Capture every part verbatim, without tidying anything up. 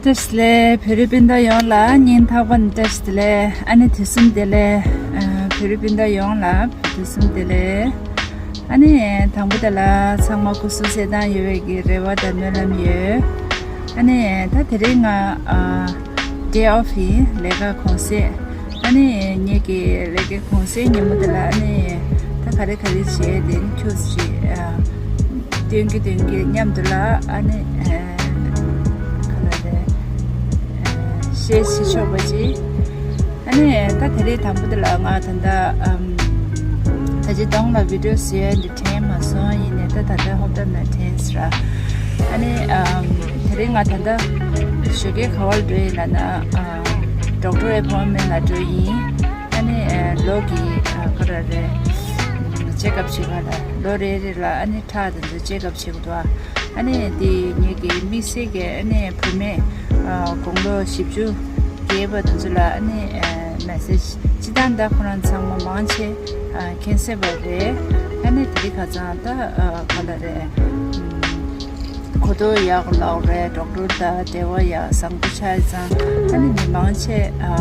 བཀྲ་ཤིས་བདེ་ལེགས། བོད་རིགས་སྤུན་ཟླ་ཡོངས་ལ་སྙིང་ཐག་པ་ནས་བཀྲ་ཤིས་བདེ་ལེགས། ཨ་ནི་དུས་གསུམ་བདེ་ལེགས། ཨ། བོད་རིགས་སྤུན་ཟླ་ཡོངས་ལ་དུས་གསུམ་བདེ་ལེགས། ཨ་ནི་དང་པོ་དེ་ལ་ཚང་མ་སྐུ་གཟུགས་གསལ་ཐང་ཡོད་པའི་གི་རེ་བ་དང་སྨོན་ལམ་ཡོད། ཨ་ནི་ད་དེ་རིང་ང་ཨ་ཌེ་ཨོཕ་ཡིན། ལས་ཀ་གུང་སེང་། ཨ་ནི་ངེད་ཀྱི་ལས་ཀའི་གུང་སེང་ཉིན་མོ་དེ་ལ་ཨ་ནི་ད་ག་རེ་ག་རེ་བྱས་དེ་ནི་ཁྱོད་ཅིག་ཨ་སྟོན་གྱི་སྟོན་གྱི་མཉམ་དུ་ལ་ཨ་ནི་ཨ་ག་ལ་རེད། ཨ་བཤད་ཤེས་ཆོག་པ་ཅིག་ཨ་ནི་ད་དེ་རིང་དང་པོ་དེ་ལ་ང་ད་ལྟ་ཨམ་ད་ཅི་གདོང་ལ་བི་ཌི་ཡོ་བཟོས་འདི་དྲན་མ་སོང་། ཡིན་ནའི་ད་ད་ལྟ་ཧོབ་ཏེ་ན་དྲན་སོང་ར། ཨ་ནི་ཨམ་དེ་རིང་ང་ད་ལྟ་ཞོགས་ཀས་ག་བར་འགྲོ་ཡིན་ལབ་ན་ཨ་ཌོག་ཊར་ཨེ་པོའིན་མེན་ཊི་ལ་འགྲོ་ཡིན། ཨ་ནི་ཨ་ལོ་གི་ཨ་ག་རེ་རེད། ཅེག་ཨབ་བྱེད་པ་ལ་ལོ་རེ་རེ་ལ་ཨ་ནི་ཁྲག་དེ་ཚོ་ཅེག་ཨབ་བྱེད་དགོས་འདུག་ཨ་ནི་དེ་ངེད་ཀྱི་དམིགས་བསལ་གྱི་ཨ་ནི་བུད་མེད་ཨ་དགུང་ལོ་བཞི་བཅུ་བརྒལ་བ་དེ་ཚོ་ལ་ཨ་ནི་ཨ་མེ་སེ་ཇི་སྤྱིར་བཏང་ད་ཁོ་རང་ཚང་མ་མང་ཆེ་ཨ་མཁྱེན་གསལ་བ་རེད། ཨ་ནི་དེ་རིང་ཁ་སང་ད་ཨ་ག་ལ་རེད། ཨམ་གོ་རྟོགས་ཡག་ལོག་རེད། ཌོག་ཊར་དང་འབྲེལ་བ་ཡག་བཟང་པོ་ཆགས་ཙང་ཨ་ནི་མི་མང་ཆེ་ཨ་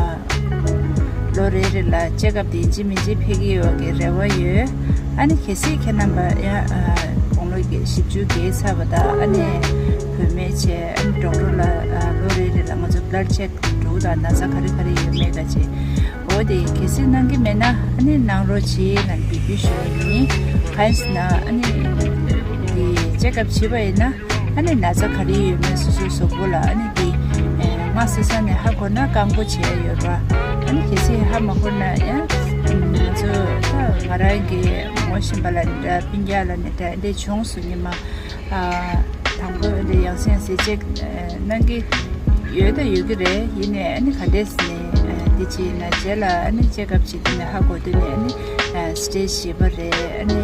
ལོ་རེ་རེ་ལ་ཅེག་ཨབ་དེ་ཡིན་གཅིག་མིན་གཅིག་ཕེབས་ཀྱི་ཡོད་ཀྱི་རེ་བ་ཡོད། ཨ་ནི་གལ་སྲིད་ཁྱེད་རྣམ་པ་ཡང་ཨ་དགུང་ལོ་བཞི་བཅུ་བརྒལ་ཚར་བ་དང་ཨ་ནི་བུད་མེད་བྱས་ཨ་ནི་ཌོག་ཊར་ལ་ཨ་ལོ་རེ་རེ་ལ་ང་ཚོ་བི་ལཌ་ཅེག་འགྲོ་དང་ན་ཚ་ག་རེ་ག་རེ་ཡོད་མེད་ག་ཅེས། འོ་དེ་གལ་སྲིད་གནང་གི་མེད་ན་ཨ་ནི་གནང་རོགས་བྱེད་ལ་འབོད་སྐུལ་ཞུ་ཡ་ཡིན། གང་ཡིན་ཟེར་ན་ཨ་ནི་དེ་ཅེག་ཨབ་བྱེད་པ་ཡིན་ན་ཨ་ནི་ན་ཚ་ག་རེ་ཡོད་མེད་སོ་སོའི་གཟུགས་པོ་ལ་ཨ་ནི་དེ་ཨེ་སྔ་ས་ས་ནས་ཧ་གོ་ན་བཀག་འགོག་བྱེད་ཡ་ཡོད་ར། ཨ་ནི་གལ་སྲིད་ཧ་མ་གོ་ན་ཡང་ང་ཚོ་ད་ང་རང་གི་ངོ་ཤེས་པ་ལ་ནི་འདྲ་སྤུན་ཀྱག་ལ་ནི་འདྲ་འདི་བྱུང་སོང་ཉི་མ། ཨ་དང་པོ་འདི་ཡང་སེང་ཟས་བཅད་གནང་གི་ཡོད་ད་ཡོད་ཀྱི་རེད། ཡིན་ནའི་ཨ་ནི་ག་འདྲས་ནས་འདི་བྱས་ན་རྗེས་ལ་ཨ་ནི་ཅེག་ཨབ་བྱེད་དུས་ནས་ཧ་གོ་དུས་ནས་ཨ་ནི་སི་ཊེ་ཇི་བཞི་པ་རེད། ཨ་ནི་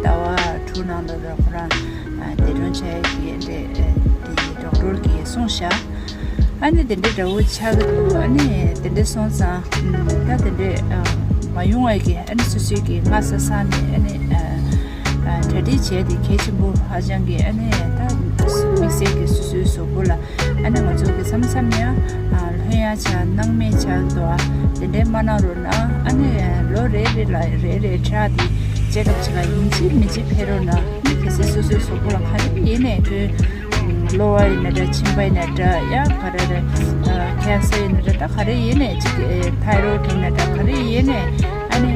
ཟླ་བ་དྲུག་ནང་ལ་ར་ཁོ་རང་འདས་གྲོངས་ཆགས་ཡ་གི་འདི་འདི་ཌོག་ཊར་གིས་གསུངས་ཤག་ཨ་ནི་དེ་འདྲའི་འདྲ་བོ་ཆགས་ཀྱི་འདུག་ཨ་ནི་དེ་འདྲ་སོང་ཙང་ད་དེ་འདྲའི་མ་ཡོང་བའི་གི་ཨ་ནི་སོ་སོའི་གི་སྔ་ས་ས་ནས་ཨ་ནི་གྲ་སྒྲིག་བྱས་ཏེ་གལ་ཆེན་པོ་ཧ་ཅང་གི་ཨ་ནི་ད་དམིགས་བསལ་གྱི་སོ་སོའི་གཟུགས་པོ་ལ་ཨ་ནི་ང་ཚོ་གི་མཚམས་མཚམས་ཡང་ལྷོད་ཡངས་ཆགས་སྣང་མེད་ཆགས་འདུག་ཨ་དེ་འདྲའི་མ་གནང་རོགས་གནང་། ཨ་ནི་ལོ་རེ་རེ་ལ་རེ་རེ་ཁྲག་དེ་ཅེག་ཨབ་བྱེད་ག་ཡིན་གཅིག་མིན་གཅིག་ཕེབས་རོགས་གནང་། ཨ་ནི་གལ་སྲིད་སོ་སོའི་གཟུགས་པོ་ལ་ག་རེ་ཡིན་ནའི་དོན་གློ་བ་ཡིན་ན་འདྲ་མཆིན་པ་ཡིན་ན་འདྲ་ཡང་ག་རེ་རེད། ཁེན་སར་ཡིན་ན་འདྲ་ད་ག་རེ་ཡིན་ནའི་ཅིག་ཐའི་རོ་ཌི་ཡིན་ན་འདྲ་ག་རེ་ཡིན་ནའི་ཨ་ནི་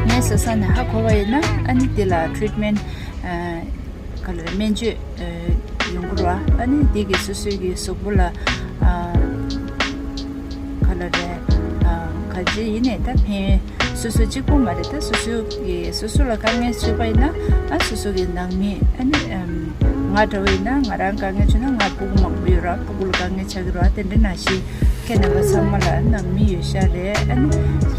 ངས་ས་ས་ནས་ཧ་གོ་བ་ཡིན་ན་ཨ་ནི་དེ་ལ་ཊི་རིཊ་མེན་ཊི་ག་ལ་རེད་སྨན་བཅོས་ཡོང་གི་རེད་བ། ཨ་ནི་དེ་གི་སོ་སོའི་གི་གཟུགས་པོ་ལ་ག་ལ་རེད་ག་ཅི་ཡིན་ནའི་ད་ཕན་སོ་སོ་གཅིག་པུ་མ་རེད། ད་སོ་སོ་གི་སོ་སོ་ལ་དཀའ་ངལ་བྱུང་བ་ཡིན་ན་ཨ་སོ་སོ་གི་ནང་མི་ཨ་ནི་ང་འདྲ་བོ་ཡིན་ན་ང་རང་དཀའ་ངལ་བྱུང་ན་ང་ཕྲུ་གུ་མང་པོ་ཡོད་ར། ཕྲུ་གུ་ལ་དཀའ་ངལ་ཆགས་ཀྱི་རེད་བ། དེ་འདྲ་ནང་བཞིན་ཁྱེད་རྣམ་པ་ཚང་མ་ལ་ནང་མི་ཡོད་ཤག་རེད། ཨ་ནི་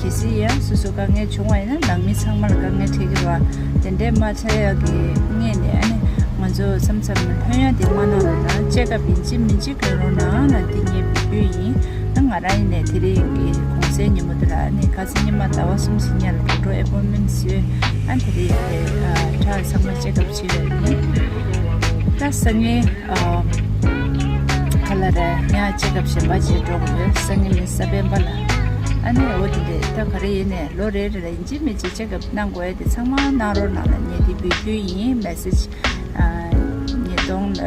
གལ་སྲིད་ཡང་སོ་སོ་དཀའ་ངལ་བྱུང་བ་ཡིན་ན་ནང་མི་ཚང་མ་ལ་དཀའ་ངལ་འཕྲད་ཀྱི་རེད་བ། དེ་འདྲས་མ་ཆགས་ཡག་གི་ངོས་ནས་ཨ་ནི་ང་ཚོ་མཚམས་མཚམས་ལྷོད་ཡངས་དེ་མ་གནང་རོགས་གནང་། ཅེག་ཨབ་ཡིན་གཅིག་མིན་གཅིག་གནང་རོགས་གནང་ལ་འདི་ངས་འབོད་སྐུལ་ཡིན། ཨ་ང་རང་ཡིན་ནས་དེ་རིང་གི་གུང་སེང་ཉིན་མོ་དེ་ལ་ཨ་ནི་ཁ་སང་ཉི་མ་ཟླ་བ་གསུམ་ཕྱིན་ཉིན་ལ་ཌོག་ཊར་ཨེ་པོའིན་མེན་ཊི་བཟོས། ཨ་དེ་རིང་ཁྲག་ཚང་མ་ཅེག་ཨབ་བྱས་ཡོད་ཡིན། ད་སང་ཉིན་ག་ལ་རེད་ཡང་ཅེག་ཨབ་གཞན་པ་བྱེད་འགྲོ་གི་ཡོད། སང་ཉིན་ནི་གཟའ་སྤེན་པ་ལ། ཨ་ནི་འོ་དེ་འདྲས་ད་ག་རེ་ཡིན་ནས་ལོ་རེ་རེ་ལ་ཡིན་གཅིག་མིན་གཅིག་ཅེག་ཨབ་གནང་དགོས་ཡ་དེ་ཚང་མ་གནང་རོགས་གནང་ལ་ངས་དེ་འབོད་སྐུལ་ཡིན། མེ་སེ་ཇི་ཉིས་སྟོང་ལ་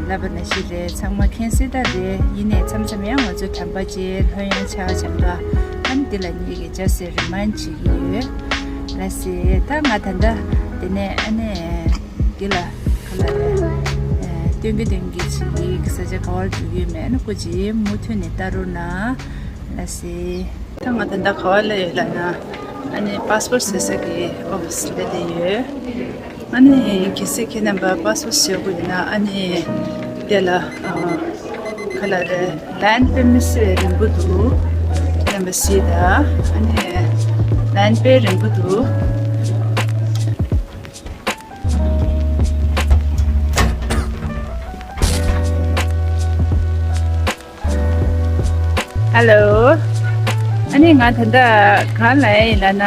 ལབ་པ་ནང་བཞིན་རེད། ཚང་མ་མཁྱེན་གསལ་ལྟར་རེད། ཡིན་ནའི་མཚམས་མཚམས་ཡང་ང་ཚོ་དྲན་པ་བརྗེད་ལྷོད་ཡངས་ཆགས་ཆགས་འདུག་ཨ་ནི་འདི་ལ་ངེད་ཀྱིས་ཇ་སེ་རི་མའིན་ཌི་བྱེད་ཀྱི་ཡོད། ལགས་སེ། ད་ང་ད་ལྟ་དེ་ནས་ཨ་ནི་འདི་ལ་ག་ལ་རེད། སྟོན་གྱི་སྟོན་གྱི་བྱེད་ཀྱི་ས་ཆ་ག་བར་འགྲོ་གི་ཡོད་མེད་ཨ་ནི་སྐུ་མཁྱེན་མུ་མཐུད་ནས་ལྟ་རོགས་གནང་། ལགས་སེ། ད་ང་ད་ལྟ་ག་བ་ལ་ཡོད་ལབ་ན། ཨ་ནི་པཱ་སི་པོར་ཊི་བཟོ་ས་གི་ཨོ་ཕི་སི་སླེབས་བསྡད་ཡོད། ཨ་ནི་གལ་སྲིད་ཁྱེད་རྣམ་པ་པཱ་སི་པོར་ཊི་བཟོ་དགོས་ཡོད་ན་ཨ་ནི་དེ་ལ་ཨ་ག་ལ་རེད། ལའིན་དཔེ་མི་སྲིད་པའི་རིང་པོ་འདུག་རྣམ་པ་གཟིགས་དང་། ཨ་ནི་ལའིན་དཔེ་རིང་པོ་འདུག་ཧེ་ལོ། ཨ་ནི་ང་ད་ལྟ་གང་ལ་ཡིན་ལབ་ན།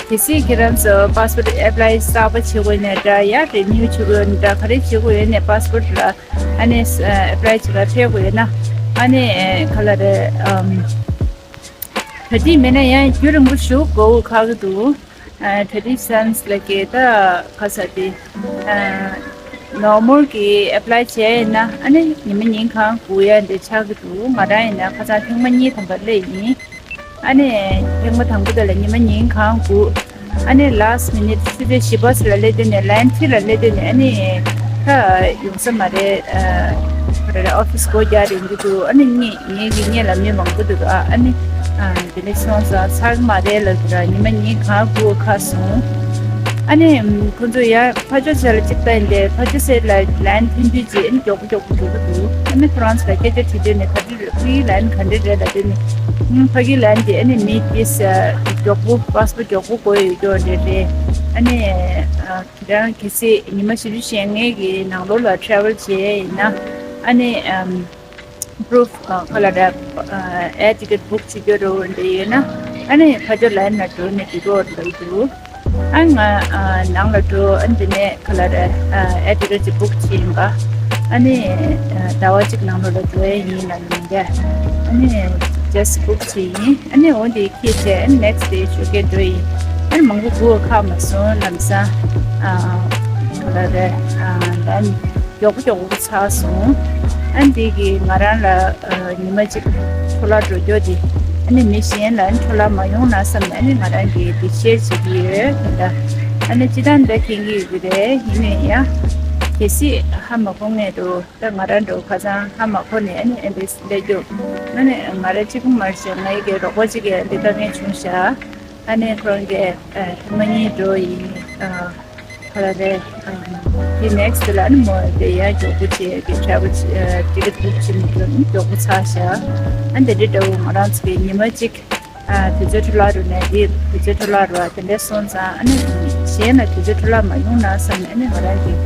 གལ་སྲིད་ཁྱེད་རང་ཚོ་པཱ་སི་པོར་ཨེབ་ལའི་གསར་པ་བྱེད་དགོས་ན་འདྲ། ཡ་རི་ནིའུ་བྱེད་དགོས་ན་འདྲ། ག་རེ་བྱེད་དགོས་ཡོད་ན་པཱ་སི་པོར་ལ་ཨ་ནི་ཨེབ་ལའི་བྱེད་གར་ཕེབས་དགོས་ཡོད་ན། ཨ་ནི་ག་ལ་རེད། ཨམ། གྲ་སྒྲིག་མེད་ན་ཡང་རྒྱུན་རིང་པོ་ཞུ་དགོས་ཁག་གི་འདུག་གྲ་སྒྲིག་སན་ལ་གེ་ད་ག་ས་དེ། ནོར་མལ་གྱི་ཨེབ་ལའི་བྱས་ཡིན་ན་ཨ་ནི་ཉི་མ་ཉིན་གང་སྒུག་ཡ་འདི་ཆགས་ཀྱི་འདུག་ང་རང་ཡིན་ན་ཁ་སང་ཐེངས་མ་གཉིས་ཐམ་པ་སླེབས་ཡིན། ཨ་ནི་ཐེངས་མ་དང་པོ་དེ་ལ་ཉི་མ་ཉིན་གང་སྒུག་ཨ་ནི་ལཱ་སི་མི་ནིཊ་ཆུ་ཚོད་བཞི་པ་ཙམ་ལ་སླེབས་དུས་ནས་ལན་ཁྲི་ལ་སླེབས་དུས་ནས་ཨ་ནི་ད་ཡོང་ས་མ་རེད། ཨ་རེད་རེད། ཨོ་ཕི་སི་སྒོ་རྒྱག་རིང་གི་འདུག་ཨ་ནི་ངས་ངས་ཀྱི་སྔོན་ལ་མི་མང་པོ་འདུག་ཨ་ནི་དེ་ནས་སོང་ཙང་ཚར་གི་མ་རེད་ལབ་དུས་ཉི་མ་ཉིན་གང་སྒུག་ཁ་སོང་། ཨ་ནི་ཁོང་ཚོ་ཡར་ཕ་ཇོ་ཟེར་ལ་གཅིག་ལྟ་ཡིན་ཏེ། ཕ་ཇོ་ཟེར་ལ་ལན་འཕྲིན་བསྡུས་ཅིག་ཨ་ནི་མགྱོགས་པོ་མགྱོགས་པོ་འགྲོ་གི་འདུག་ཨ་ནི་ཁོ་རང་ཚོ་ལ་སྐད་ཆ་དྲིས་དུས་ནས་ག་དུས་ཕ་གི་ལན་ག་འདྲ་རེད་ལབ་དུས་ནས། ཕ་གི་ལན་དེ་ཨ་ནི་མི་དེས་མགྱོགས་པོ་པཱ་སི་པོར་མགྱོགས་པོ་དགོས་ཡོད་ཀྱོག་འདྲ་རེད། ཨ་ནི་ཁྱེད་རང་གལ་སྲིད་ཉི་མ་བཞི་བཅུ་ཞེ་ལྔའི་གི་ནང་ལོགས་ལ་ཊེ་རེ་ཝལ་བྱས་ཡིན་ན་ཨ་ནི་པུ་རུབ་ཁ་ལ་ར་ཨེར་ཊི་ཀེ་ཊི་བུག་བྱེད་རྒྱུ་རོ་འདྲ་ཡོད་ན་ཨ་ནི་ཕ་ཇོ་ལན་ལ་འགྲོ་ནས་འགྲིག་གོ་འདྲ་འདུག་ཨ་ང་ནང་ལ་འགྲོ། ཨ་འདི་ནས་ཁ་ལ་ར་ཨེར་ཊི་ཀེ་ཊི་བུག་བྱེད་ཡིན་པ། ཨ་ནི་ཟླ་བ་གཅིག་ནང་ལོགས་ལ་འགྲོ་ཡ་ཡིན་ལ་ཡིན་ཀྱ། ཨ་ནི་ཇ་སི་ཊི་བུག་བྱེད་ཡིན། ཨ་ནི་འོ་འདི་ཁྱེད་བྱས་ཨ་ནི་ནེག་སི་ཌེ་ཞོགས་ཀས་འགྲོ་ཡིན། ཨ་ནི་མང་པོ་སྒུག་ཁག་མ་སོང་ལམ་སང་ཁ་ལ་ར་ཨ་ལན་མགྱོགས་པོ་མགྱོགས་པོ་ཚར་སོང་། ཨ་འདི་གིས་ང་རང་ལ་ཉི་མ་གཅིག་འཕྲོ་བརླག་འགྲོ་རྒྱུ་དེ་ཨ་ནི་མི་གཞན་ལ་འཕྲོ་བརླག་མ་ཡོང་ན་བསམ་ནས་ཨ་ནི་ང་རང་གིས་འདི་ཤེར་བྱེད་ཀྱི་ཡོད། དེ་འདྲ་ཨ་ནི་སྤྱི་བཏང་འདྲ་མཁྱེན་གྱི་ཡོད་ཀྱི་རེད། ཡིན་ནའི་ཡང་གལ་སྲིད་ཧ་མ་གོ་མཁན་འདུག་ད་ང་རང་འགྲོ་ཁ་སང་ཧ་མ་གོ་ནས་ཨ་ནི་ཨ་འདི་སླེབས་རྒྱུ་ཨ་ནི་ང་རང་གཅིག་པུ་མ་རེད་ཤག་ངའི་གི་རོགས་པ་གཅིག་གིས་འདི་ལྟ་མཁན་བྱུང་ཤག་ཨ་ནི་ཁོ་རང་གིས་ཨ་ཉི་མ་གཉིས་འགྲོ་ཡིན། ཨ་ཁ་ལ་རེད། ཨ་དེ་ནེག་སི་ཊི་ལ་ཨ་ནི་མོ་དེ་ཡང་མགྱོགས་པོ་བྱས་ཀྱི་ཊེ་རེ་ཝལ་ཊི་ཀེ་ཊི་བུག་བྱེད་མི་ཐུབ་ནི་མགྱོགས་པོ་ཚར་ཤག་ཨ་འདི་འདྲ་འདྲ་བོ་ང་རང་ཚོ་གི་ཉི་མ་གཅིག་ཨ་དུས་ཚོད་འཕྲོ་བརླག་འགྲོ་ནས་དེ་དུས་ཚོད་འཕྲོ་བརླག་འགྲོ་བ་དེ་འདྲ་སོང་ཙང་ཨ་ནི་གཞན་ལ་དུས་ཚོད་འཕྲོ་བརླག་མ་ཡོང་ན་བསམ་ནས་ཨ་ནི་ང་རང་གིས་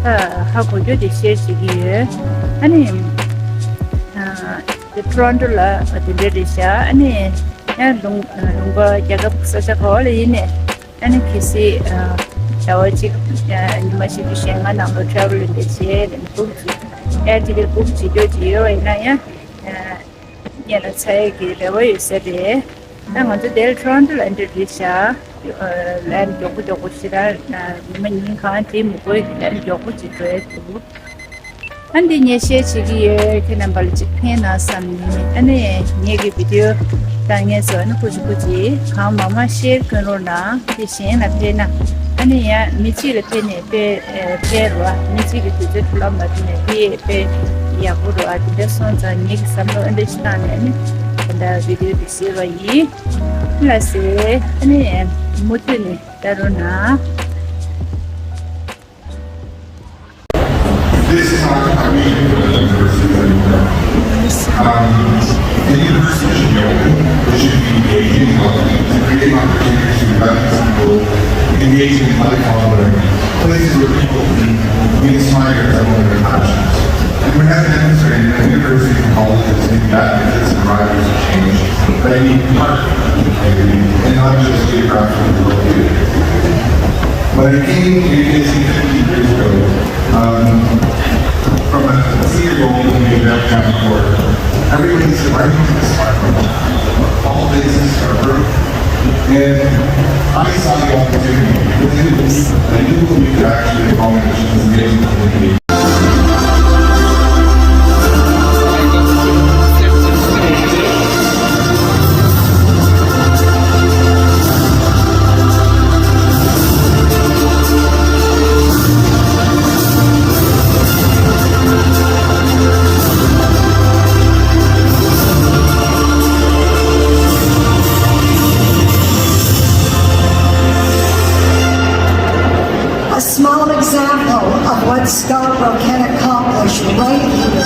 ཨ་ཧ་གོ་རྒྱུ་དེ་ཤེར་བྱེད་ཀྱི་ཡོད། ཨ་ནི་ཨ་དེ་ཊོ་རོན་ཊོ་ལ་དེ་འདྲ་རེད་ཤག་ཨ་ནི། ཡང་ལུང་ལུང་པ་རྒྱལ་ཁབ་ས་ཆ་ག་བ་ལ་ཡིན་ནས་ཨ་ནི་གལ་སྲིད་ཟླ་བ་གཅིག་ཉི་མ་བཞི་བཅུ་ཞེ་ལྔ་ནང་ལ་ཊེ་རེ་ཝལ་འདི་བྱས་ནས་བུག་བྱེད་ཨེར་ཊི་ཀེ་ཊི་བུག་བྱེད་རྒྱུ་ཅིག་ཡོད་པ་ཡིན་ན་ཡང་སྔོན་ལ་ཚར་ཡས་ཀྱི་རེ་བ་ཡོད་ས་རེད། ད་ང་ཚོ་དེར་ཊོ་རོན་ཊོ་ལ་འདི་རེད་ཤག་ལན་མགྱོགས་པོ་མགྱོགས་པོ་ཞེ་དྲག་ཉི་མ་ཉིན་གང་བྲིས་མི་དགོས་ལན་མགྱོགས་པོ་ཅིག་འགྲོ་ཡས་འདུག་ཨ་འདི་ངས་ཤེར་བྱེད་ཀྱི་ཡོད། ཁྱེད་རྣམ་པ་ལ་ཅིག་ཕན་ན་བསམ་ནས། ཨ་ནི་ངེད་ཀྱི་བི་ཌི་ཡོ་ལྟ་མཁན་ཚོ་ཨ་ནི་སྐུ་མཁྱེན་སྐུ་མཁྱེན་གང་མང་མང་ཤེར་བསྐྱོན་རོགས་གནང་། དེ་གཞན་ལ་ཕན་ན་ཨ་ནི་ཡང་མི་གཅིག་ལ་ཕན་ནས་དཔེ་ཕན་རོགས། མི་གཅིག་གི་དུས་ཚོད་འཕྲོ་བརླག་མ་བྱུང་ནས་དེ་དཔེ་ཡག་པོ་རོགས། དེ་འདྲ་སོང་ཙང་ངེད་ཀྱི་བསམ་བློ་ཨ་འདྲ་ཞིག་བཏང་ནས་ཨ་ནི་དེ་འདྲ་བི་ཌི་ཡོ་དེ་བཟོས་པ་ཡིན། ལགས་སེ། ཨ་ནི་མུ་མཐུད་ནས་ལྟ་རོགས་གནང་། This time, I really feel like the university is open. Um, the university should be open. It should be engaging, welcoming, to create an opportunity to invite people, engage in lifelong learning, places where people can be inspired by their passions. And we have demonstrated that universities and colleges can be advocates and drivers of change that need partners in the community and not just geographically located. When I came to U K C fifteen years ago, um, from a senior role in the downtown court, everybody said, "Why don't you just start all bases are broken?" And I saw the opportunity. I knew, I knew we could actually accomplish this amazing thing. A small example of what Scarborough can accomplish right here.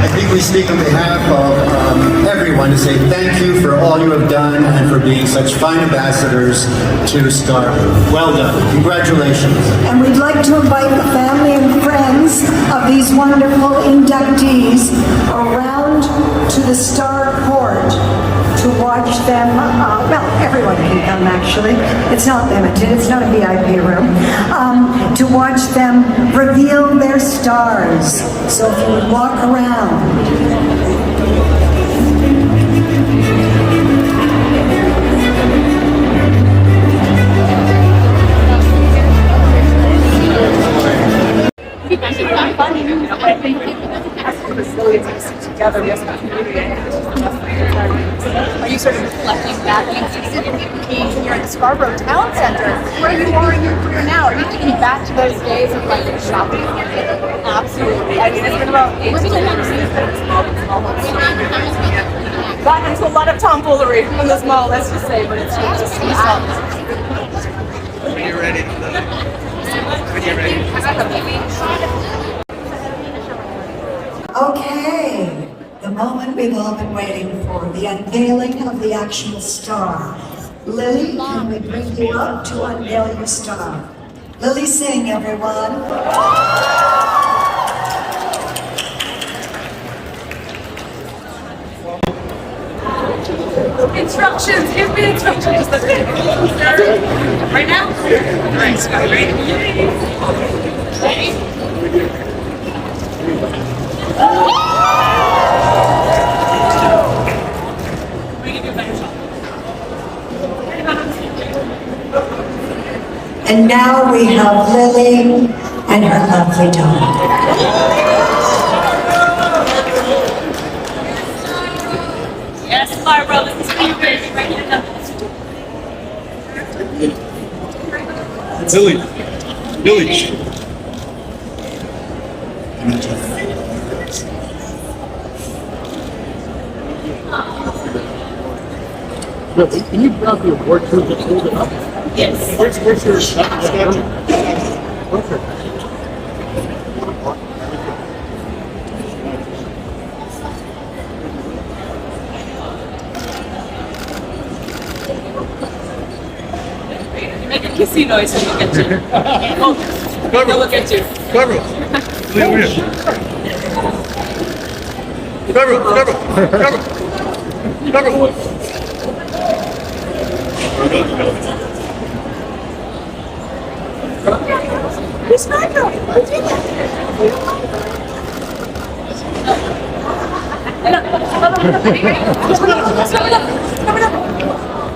I think we speak on behalf of, um, everyone. I want to say thank you for all you have done and for being such fine ambassadors to Star. Well done. Congratulations. And we'd like to invite the family and friends of these wonderful inductees around to the Star Court to watch them. Uh, well, everyone can come, actually. It's not limited, it's not a V I P room. Um, to watch them reveal their stars. So if you would walk around. Together, yes, community. Are you sort of collecting back? You see, here at the Scarborough Town Center, where you are in your career now, are you thinking back to those days of, like, shopping? Absolutely. I mean, it's been about eighteen years since I've been in this small, small house. Gotten into a lot of tomfoolery in this mall, let's just say, but it's just, it's just Are you ready? Are you ready? Okay, the moment we've all been waiting for, the unveiling of the actual star. Lily, can we bring you up to unveil your star? Lily Singh, everyone. Instructions, give me instructions. Right now? Right. Ready? We can do a better job. And now we have Lily and her lovely daughter. Yes, Barbara, this is for you, baby. Right here. Lily. Lily. Can you grab the award too? Just hold it up. Yes. Where's, where's your, okay. You make a kissy noise when you get to. Oh, they'll look at you. Cover. Cover. Cover. Cover.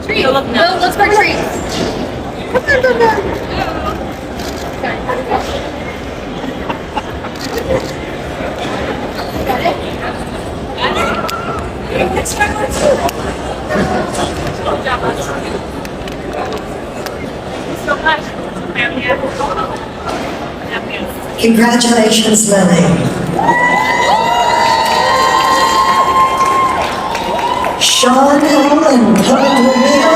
Treat. Let's go treat. Got it? Got it? Next one, let's do it. Congratulations, Lily. Sean Allen, coming to the middle.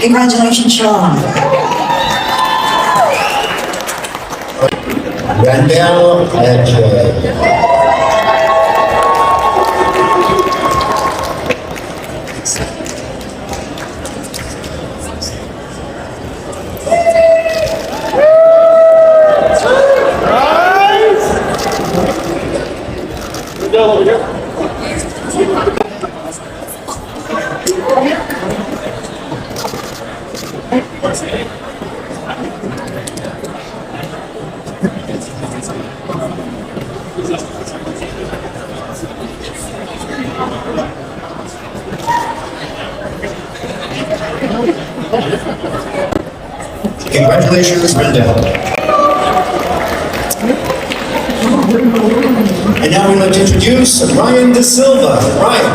Congratulations, Sean. Wendell Edge. Congratulations, Brenda. And now we'd like to introduce Ryan De Silva. Ryan.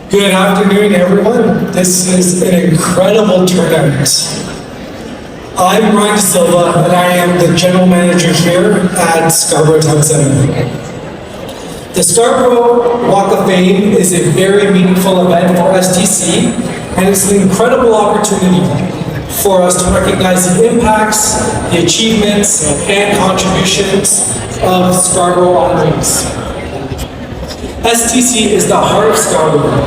Good afternoon, everyone. This is an incredible turnout. I'm Ryan De Silva, and I am the general manager here at Scarborough Town Centre. The Scarborough Walk of Fame is a very meaningful event for S T C, and it's an incredible opportunity for us to recognize the impacts, the achievements, and contributions of Scarborough alumni. S T C is the heart of Scarborough,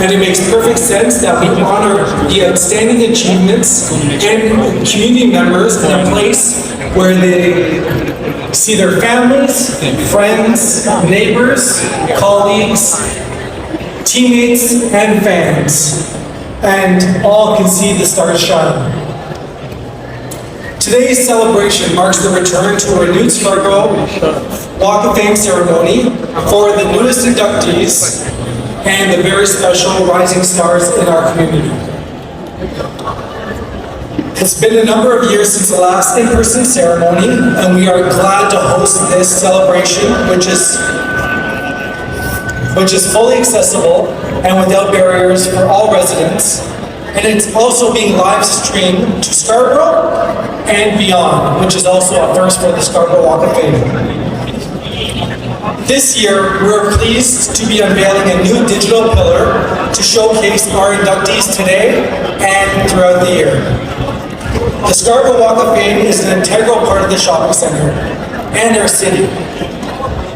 and it makes perfect sense that we honor the outstanding achievements and community members in a place where they see their families, friends, neighbors, colleagues, teammates, and fans, and all can see the stars shine. Today's celebration marks the return to a renewed Scarborough Walk of Fame ceremony for the newest inductees and the very special rising stars in our community. It's been a number of years since the last in-person ceremony, and we are glad to host this celebration, which is which is fully accessible and without barriers for all residents. And it's also being live streamed to Scarborough and beyond, which is also a first for the Scarborough Walk of Fame. This year, we're pleased to be unveiling a new digital pillar to showcase our inductees today and throughout the year. The Scarborough Walk of Fame is an integral part of the shopping center and our city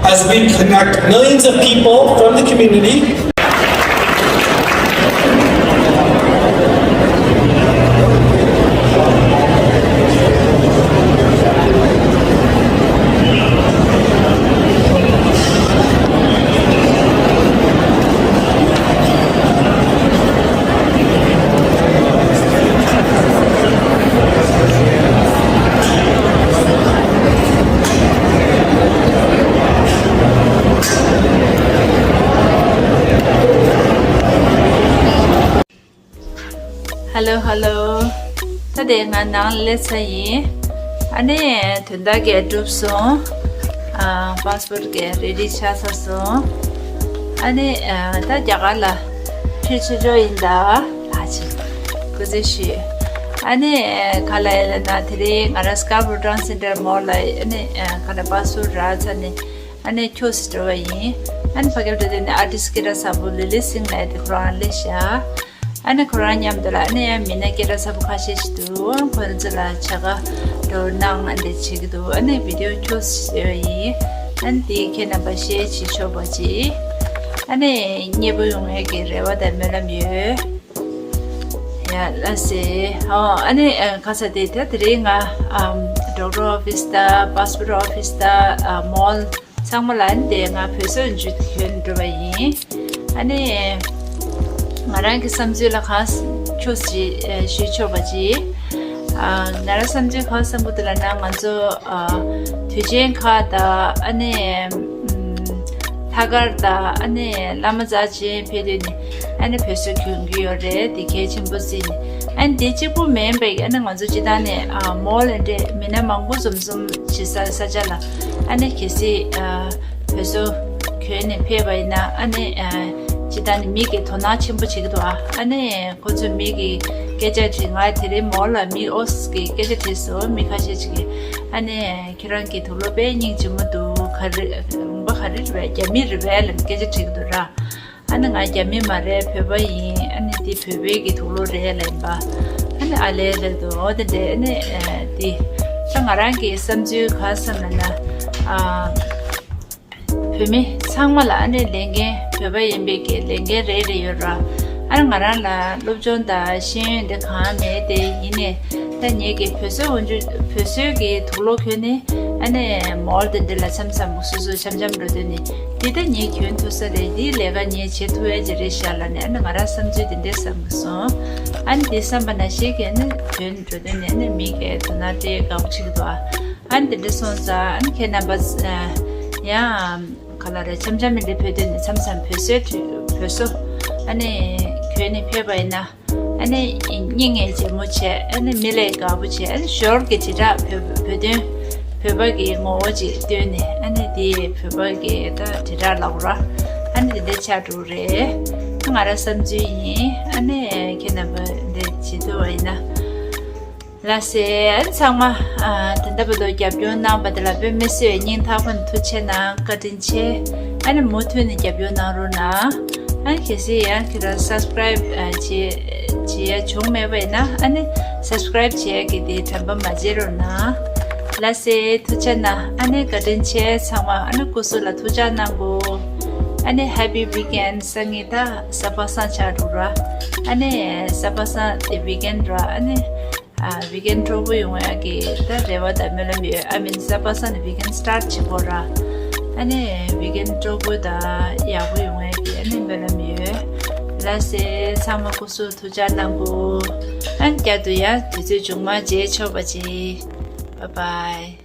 as we connect millions of people from the community. Hello, hello. ད་དེ་ང་ནང་སླེབས་ཚར་ཡིན། ཨ་ནི་དོན་དག་གས་གྲུབ་སོང་། ཨ། པཱ་སི་པོར་གས་རེ་ཌི་ཆགས་ཚར་སོང་། ཨ་ནི་ཨ། ད་རྒྱ་གར་ལ་ཁྲིད་ཆོག་ཆོག་ཡིན་ད། ལགས་ཅི། སྐུ་རྩེད་ཞུས། ཨ་ནི་ག་ལ་ཡིན་ལབ་ན་དེ་རིང་ང་རང་སི་ཀར་བྷོ་ཊའུན་སེན་ཊར་མོལ་ལ་ཨ་ནི་ག་ལ་པཱ་སི་པོར་རག་ཚར་ནས། ཨ་ནི་ཁྱོད་སུ་འགྲོ་བ་ཡིན། ཨ་ནི་ཕ་གིར་འགྲོ་དུས་ནི་ཨར་ཊིསི་སྐད་གྲགས་ཚ་པོ་ལི་ལི་སིང་ལབ་དེ་ཁོ་རང་སླེབས་ཤག་ཨ་ནི་ཁོ་རང་མཉམ་དུ་ལ་ཨ་ནི་ཡང་མི་སྣ་སྐད་གྲགས་ཚ་པོ་ཁ་ཤས་ཤིག་འདུག་ཁོ་ཚོ་ལ་བྱ་དགའ་འགྲོ་གནང་ཨ་འདི་བྱེད་ཀྱི་འདུག་ཨ་ནི་བི་ཌི་ཡོ་ཁྱོད་སུ་བཟོས་པ་ཡིན། ཨ་ནི་དེ་ཁྱེད་རྣམ་པ་ཤེར་བྱེད་ཆོག་པ་ཅིག་ཨ་ནི་མཉེས་པོ་ཡོང་ཡས་ཀྱི་རེ་བ་དང་སྨོན་ལམ་ཡོད། ཡ་ལགས་སེ། ཨོ་ཨ་ནི་ཨ། ཁ་ས་དེ་ད་དེ་རིང་ང་ཨམ་ཌོག་ཊར་ཨོ་ཕི་སི་དང་པཱ་སི་པོར་ཨོ་ཕི་སི་དང་ཨ། མོལ་ཚང་མ་ལ་ཨ་ནི་དེ་ང་བོད་སོག་འཇུ་གྱོན་འགྲོ་བ་ཡིན། ཨ་ནི་ང་རང་གི་བསམ་ཚུལ་ལ་གང་ཁྱོད་ཞུ་ཞུ་ཆོག་པ་ཅིག་ཨ། ང་རང་བསམ་ཚུལ་གང་བསམ་གི་འདུག་ལབ་ན་ང་ཚོ་ཨ། དུས་ཆེན་ཁག་དང་ཨ་ནི་ཨམ། ལྷག་དཀར་དང་ཨ་ནི་བླ་མ་རྩ་ཆེན་ཕེབས་དུས་ནི་ཨ་ནི་བོད་སོག་གྱོན་གྱི་ཡོད་རེད། དེ་གལ་ཆེན་པོ་བརྩིས་ནས། ཨ་ནི་དེ་གཅིག་པུ་མིན་པའི་ཨ་ནི་ང་ཚོ་སྤྱི་བཏང་ནས་ཨ། མོལ་ལ་འདྲེ་མི་སྣ་མང་པོ་འཛོམས་འཛོམས་བྱེད་ས་ས་ཆ་ལ་ཨ་ནི་གལ་སྲིད་ཨ། བོད་སོག་གྱོན་ནས་ཕེབས་པ་ཡིན་ན་ཨ་ནི་ཨ། སྤྱི་བཏང་ནས་མི་གི་དོ་སྣང་ཆེན་པོ་བྱེད་ཀྱི་འདུག་ཨ། ཨ་ནི་ཁོ་ཚོས་མི་གི་སྐད་ཆ་དྲིས། ང་དེ་རིང་མོལ་ལ་མི་ཨོ་སི་གི་སྐད་ཆ་དྲིས་སོང་། མི་ཁ་ཤས་ཅིག་གིས་ཨ་ནི། ཁྱེད་རང་གི་དུག་ལོག་དཔེ་སྙིང་རྗེ་མོ་འདུག་ག་རེ་ལུང་པ་ག་རེ་རེད་པས། རྒྱ་མི་རེད་པས་ལབ་སྐད་ཆ་དྲིས་ཀྱི་འདུག་ར། ཨ་ནི་ང་རྒྱ་མི་མ་རེད། བོད་པ་ཡིན། ཨ་ནི་འདི་བོད་པའི་གི་དུག་ལོག་རེད་ལབ་ཡིན་པ། ཨ་ནི་ཨ་ལས་ལབ་འདུག་འོ་དེ་འདྲས། ཨ་ནི་འདི་ད་ང་རང་གི་བསམ་ཚུལ་ག་བསམ་ལབ་ན། ཨ། བོད་མི་ཚང་མ་ལ་ཨ་ནི་ལས་འགན་བོད་པ་ཡིན་པའི་གི་ལས་འགན་རེ་རེ་ཡོད་ར། ཨ་ནི་ང་རང་ལ་སློབ་སྦྱོང་དང་ཤེས་ཡོན་དེ་གང་མེད་དེ་ཡིན་ནས་ ད་ངེད་ཀྱི་བོད་བཟོའི་འོག་འཇུག་བོད་བཟོའི་གི་དུག་ལོག་གྱོན་ནས་ཨ་ནི་མོལ་དེ་འདྲ་ལ་མཚམས་མཚམས་སོ་སོ་འཆམ་འཆམ་འགྲོ་དུས་ནི་འདི་ད་ངས་གྱོན་ཐུབ་ས་རེད། འདིའི་ལས་ཀ་ངས་བྱེད་ཐུབ་ཡ་ཅིག་རེད་ཤག་ལབ་ནས་ཨ་ནི་ང་རང་བསམ་ཚུལ་དེ་འདྲ་བསམ་གི་སོང་། ཨ་ནི་དེ་བསམ་པ་ནང་བཞིན་གྱི་ཨ་ནི་གྱོན་འགྲོ་དུས་ནི་ཨ་ནི་མི་གི་དོ་སྣང་སྤྲད་དགའ་པོ་བྱེད་ཀྱི་འདུག་ཨ་ནི་དེ་འདྲ་སོང་ཙང་ཨ་ནི་ཁྱེད་རྣམ་པ་ཡང་ག་ལ་རེད། འཆམ་འཆམ་མི་འདྲ་བོད་དོན་ནས་མཚམས་མཚམས་བོད་སོའི་བོད་སོ་ཨ་ནི་གྱོན་ནས་ཕེབས་པ་ཡིན་ན། ཨ་ནི་སྙིང་ངས་རྗེ་མོ་བྱས། ཨ་ནི་མི་ལས་དགའ་པོ་བྱས། ཨ་ནི་ཞོར་གྱི་དྲིལ་བསྒྲགས་བོད་བོད་དོན་བོད་པ་གི་ངོ་བོ་ཅིག་སྟོན་ནས་ཨ་ནི་དེ་བོད་པ་གི་ད་དྲིལ་བསྒྲགས་ལབ་ར། ཨ་ནི་དེ་འདྲ་ཆགས་འགྲོ་རེད། ང་རང་བསམ་ཚུལ་ཡིན། ཨ་ནི་ཁྱེད་རྣམ་པ་འདི་བྱེད་ཐུབ་པ་ཡིན་ན། ལགས་སེ། ཨ་ནི་ཚང་མ་ཨ་ད་ལྟ་བར་དུ་རྒྱབ་སྐྱོར་གནང་བ་དེ་ལ་དཔེ་མི་སྲིད་པའི་སྙིང་ཐག་པ་ནས་ཐུགས་རྗེ་གནང་། བཀའ་དྲིན་ཆེ། ཨ་ནི་མུ་མཐུད་ནས་རྒྱབ་སྐྱོར་གནང་རོགས་གནང་། ཨ་ནི་གལ་སྲིད་ཡང་ཁྱེད་རང་སབ་སི་ཀ་རའིབ་ཨ་བྱེད་བྱེད་ཡ་བྱུང་མེད་པ་ཡིན་ན་ཨ་ནི་སབ་སི་ཀ་རའིབ་བྱེད་ཡ་གི་དེ་དྲན་པ་མ་བརྗེད་རོགས་གནང་། ལགས་སེ། ཐུགས་རྗེ་གནང་། ཨ་ནི་བཀའ་དྲིན་ཆེ། ཚང་མ་ཨ་ནི་སྐུ་གཟུགས་ལ་ཐུགས་ཅག་གནང་གོ། ཨ་ནི་ཧེ་པི་ཝིག་ཨེན། སང་ཉིན་ད་གཟའ་པ་སངས་ཆགས་འགྲོ་ར། ཨ་ནི་གཟའ་པ་སངས་དེ་ཝིག་ཨེན་ར། ཨ་ནི་ཨ་ཝིག་ཨེན་སྤྲོ་པོ་ཡོང་ཡ་གི་ད་རེ་བ་དང་སྨོན་ལམ་ཡོད། ཨ་མིན་གཟའ་པ་སངས་ནས་ཝིག་ཨེན་སི་ཊར་ཊི་བྱེད་དགོས་ར། ཨ་ནི་ཝིག་ཨེན་སྤྲོ་པོ་དང་ཡག་པོ་ཡོང་ཡ་གི་ཨ་ནི་སྨོན་ལམ་ཡོད། ལགས་སེ། ཚང་མ་སྐུ་གཟུགས་ཐུགས་ཅག་གནང་གོ། ཨ་ནི་བསྐྱར་དུ་ཡང་དུས་ཚོད་བྱུང་མ་མཇལ་ཆོག་པ་ཅིག། བཱའི་བཱའི།